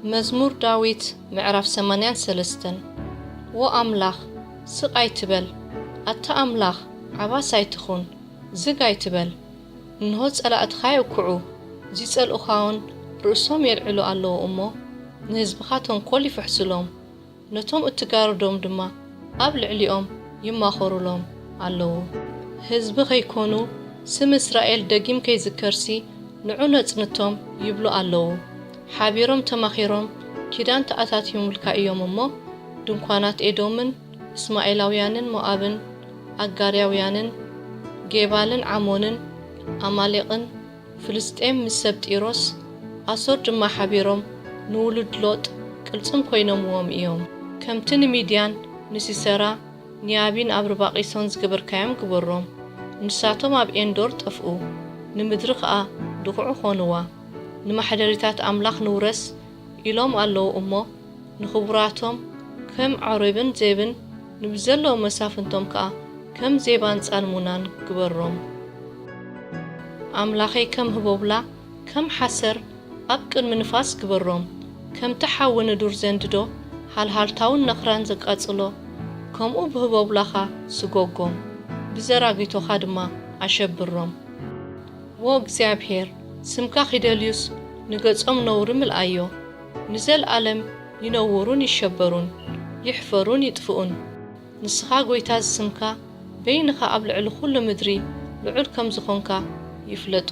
መዝሙር ዳዊት ምዕራፍ ሰማንያን ሰለስተን። ዎ ኣምላኽ፣ ስቕ ኣይትበል፣ ኣታ ኣምላኽ፣ ዓባስ ኣይትኹን፣ ዝግ ኣይትበል። እንሆ ጸላእትኻ የእኩዑ፣ ዚጸልኡኻውን ርእሶም የልዕሉ ኣለዉ እሞ፣ ንህዝብኻ ተንኮል ይፍሕሱሎም፣ ነቶም እትጋርዶም ድማ ኣብ ልዕሊኦም ይማኸሩሎም ኣለዉ። ህዝቢ ከይኮኑ፣ ስም እስራኤል ደጊም ከይዝከርሲ፣ ንዑ ነጽንቶም ይብሉ ኣለዉ። ሓቢሮም ተማኺሮም ኪዳን ተኣታቲሙልካ እዮም እሞ፣ ድንኳናት ኤዶምን እስማኤላውያንን ሞኣብን ኣጋርያውያንን ጌባልን ዓሞንን ኣማሌቕን ፍልስጤም ምስ ሰብ ጢሮስ ኣሶር ድማ ሓቢሮም ንውሉድ ሎጥ ቅልጽም ኮይኖምዎም እዮም። ከምቲ ንሚድያን ንሲሰራ ንያቢን ኣብ ርባቒሶን ዝገበርካዮም ግበሮም። ንሳቶም ኣብ ኤንዶር ጠፍኡ፣ ንምድሪ ኸኣ ድኹዒ ኾንዋ። ንማሕደሪታት ኣምላኽ ንውረስ ኢሎም ኣለዉ እሞ፣ ንኽቡራቶም ከም ዓሬብን ዜብን፣ ንብዘለዉ መሳፍንቶም ከኣ ከም ዜባን ጻልሙናን ግበሮም። ኣምላኸይ ከም ህቦብላ፣ ከም ሓሰር ኣብ ቅድሚ ንፋስ ግበሮም። ከምቲ ሓዊ ንዱር ዘንድዶ፣ ሃልሃልታውን ነኽራን ዘቃጽሎ፣ ከምኡ ብህቦብላኻ ስጎጎም፣ ብዘራጊቶኻ ድማ ኣሸብሮም። ዎ እግዚኣብሔር፣ ስምካ ኺደልዩስ፣ ንገጾም ነውሪ ምልኣዮ። ንዘለኣለም ይነውሩን ይሸበሩን፣ ይሕፈሩን ይጥፍኡን። ንስኻ ጐይታ፣ ስምካ በይንኻ ኣብ ልዕሊ ኹሉ ምድሪ ልዑል ከም ዝኾንካ ይፍለጡ።